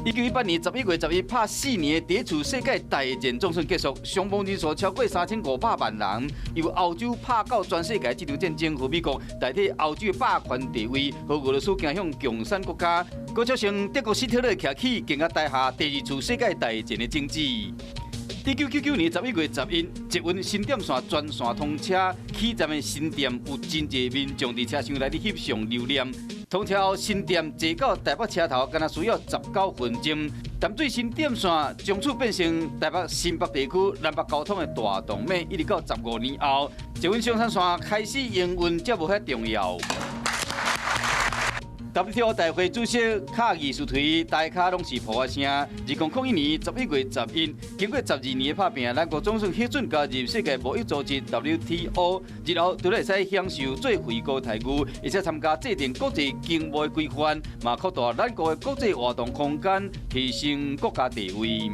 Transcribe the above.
1918年11月11，拍4年的第一次世界大戰總算結束，傷亡人數超過3500萬人。由歐洲拍到全世界，這場戰爭予美國代替歐洲的霸權地位，予俄羅斯走向共產國家，閣促成德國希特勒徛起鎮壓台下第二次世界大戰的種子。1999年11月11，捷運新店線全線通車，起站的新店有真濟民眾佇車廂內底翕相留念。通車後，新店坐到台北車頭，干焦需要19分鐘。淡水新店線從此變成台北新北地區南北交通的大動脈，一直到15年後，捷運松山線開始營運，才無遐重要。WTO 大會主席卡義斯提，大家攏是噗仔聲。2001年11月11，經過12年的拍拚，咱國總算批准加入世界貿易組織 WTO，日後除了會使享受最惠國待遇，而且參加制定國際經貿規範，嘛擴大咱國的國際活動空間，提升國家地位。